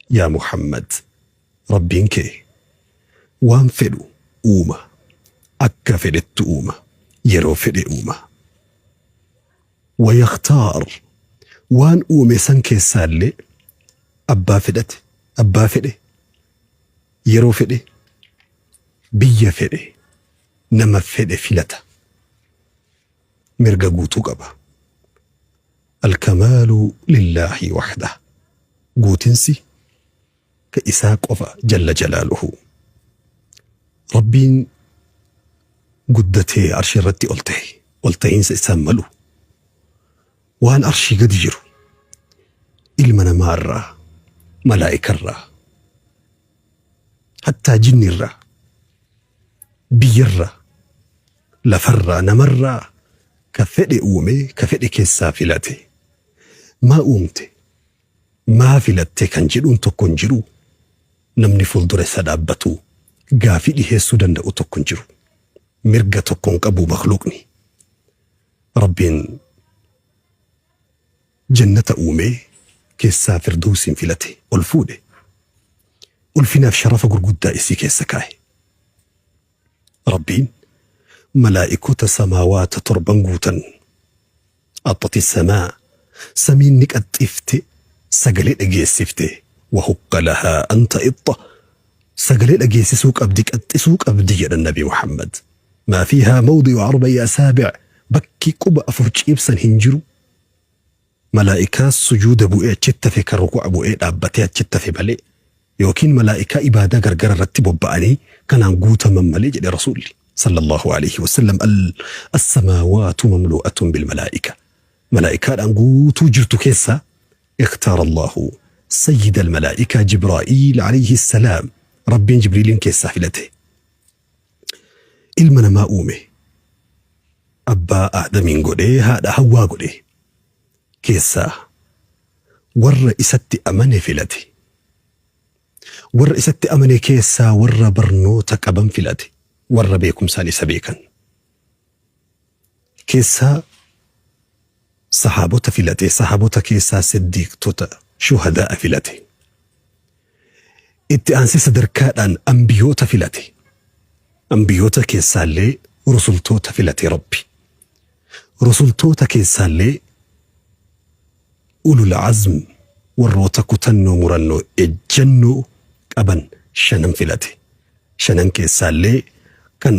Yaa Muhammad, Rabbiin kee waan fedhu uuma, akka fedhettu uuma, yeroo fedhe uuma. Wayakhtaar, waan uume san keessaallee abbaa fedhate, abbaa fedhe, yeroo fedhe, biyya fedhe, nama fedhe filata. Mirga guutuu qaba. Alkamaalu lillaahi wahdah. Guutinsi ka isaa qofa jalla jalaaluhu. Rabbiin guddatee arshii irratti ol tahe, ol tahiinsa isaan malu. Waan arshii gadi jiru ilma namaa irraa, malaa'ika irraa, hattaa jinni irraa, biyyarraa, lafarraa, namarraa ka fedhe uumee ka fedhe keessaa filate. Maa uumte? Maa filatte kan jedhuun tokko hin jiru. Namni fuuldura isa dhaabbatu gaafii dhiheessuu danda'u tokko hin jiru. Mirga tokko hin qabu makhluuqni. Rabbiin jannata uumee keessaa firdowsiin filate ol fuudhe. Ulfinaaf sharafa gurguddaa isii keessa kaahe. Rabbiin malaa'ikota samaawaata torban guutan axxati samaa samiin ni qaxxifte sagalee dhageessifte wahukka lahaa an ta'ixxa sagalee dhageessisuu qabdi qaxxisuu qabdi jedhan Nabi Muhammad maa fiihaa mawdi'u arba'i asaabic bakki quba afur ciibsan hin jiru Malaa'ikaa sujuuda bu'ee achitti hafe kan rukuu'a bu'ee dhaabbatee achitti hafe malee yookiin malaa'ikaa ibaadaa gargara irratti bobba'anii kanaan guutaman malee jedhe Rasuulli sallallahu aleyhi wasallam al assamaawaatu mamluu'atun bil malaa'ika malaa'ikaadhaan guutuu jirtu keessaa ikhtaara Allahu sayyida al malaa'ikaa Jibraa'iil aleyhi salaam Rabbiin Jibriiliin keessaa filate ilma namaa uume abbaa Aadamiin godhee haadha Hawwaa godhe keessaa warra isatti amane filate. Warra isatti amane keessaa warra barnoota qaban filate. Warra beekumsaan isa beekan. Keessaa sahaabota filate. Sahaabota keessaa siddiiqtota shuhadaa filate. Itti aansee sadarkaadhaan ambiyoota filate. Ambiyoota keessaallee rusultoota filate Rabbi. Rusultoota keessaallee ulul azm warroota kutannoo murannoo ejjannoo qaban shanan filate. Shanan keessaallee kan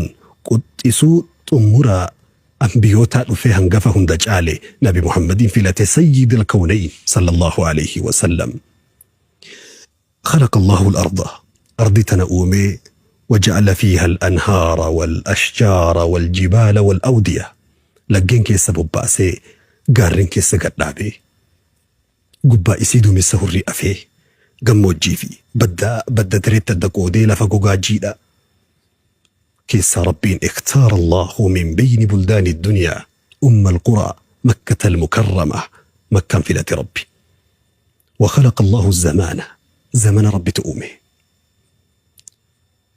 quxxisuu xummuraa ambiyootaa dhufee hangafa hunda caale Nabi Muhammadiin filate sayyidil kawnayn sallallahu alayhi wa sallam. Khalaqa Allahu al-arda, ardii tana uumee, waja'ala fiiha al-anhaara wal-ashjaara wal-jibaala wal-awdiya, laggeen keessa bobbaasee, gaarren keessa gad dhaabee, gubbaa isii duumessa hurrii afee, gammoojjii fi baddaa badda dareetti adda qoodee lafa gogaa jiidhaa keessaa Rabbiin ikhtaara Allahu min beyni buldaani dunyaa umma al-quraa Makkata al-mukarrama Makkaan filate Rabbi. Wakhalaqa Allahu zamaana zamana Rabbitu uume.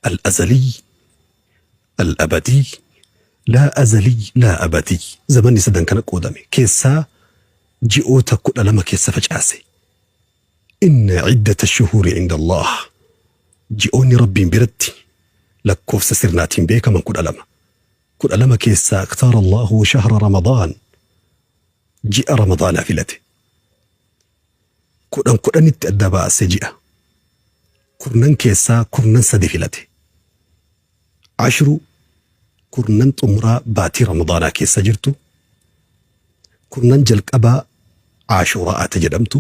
Al-azaliy al-abadiy laa azaliy laa abadiy zamanni sadan kana qoodame keessaa ji'oota 12 keessa facaase. Inna iddata shuhuuri inda Allah ji'oonni Rabbiin biratti lakkoofsa sirnaatiin beekaman 12. 12 keessaa ikhtaara Allahu shahra Ramadaan ji'a Ramadaanaa filate. Kudhan kudhanitti adda baase ji'a. Kurnan keessaa kurnan sadi filate. Ashru kurnan xumuraa baatii Ramadaanaa keessa jirtu. Kurnan jalqabaa Ashuuraa'ata jedhamtu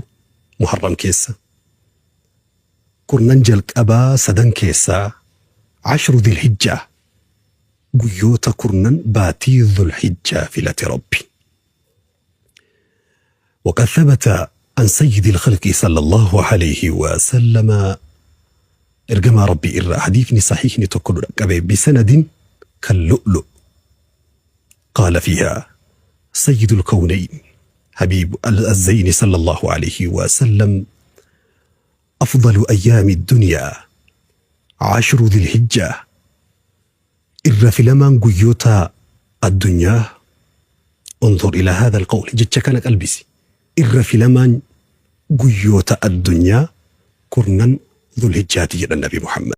Muharram keessa. Kurnan jalqabaa sadan keessaa Ashru Dhilhijjaa guyyoota kurnan baatii Dhulhijjaa filate Rabbi. وقد ثبت عن سيد الخلق صلى الله عليه وسلم ergamaa Rabbii irraa hadiifni sahiihni tokko nu dhaqqabe bisanadin kallu'lu' qaala fiihaa sayyidul kawnayn habiib al-zayni sallallahu alayhi wa sallam afdalu ayyaami dunyaa ashru dhilhijjaa Irra filamaan guyyoota addunyaa Unzur ilaa haadha alqawl jecha kana qalbisi. Irra filamaan guyyoota addunyaa Kurnan Dhulhijjaati jedhan Nabi Muhammad.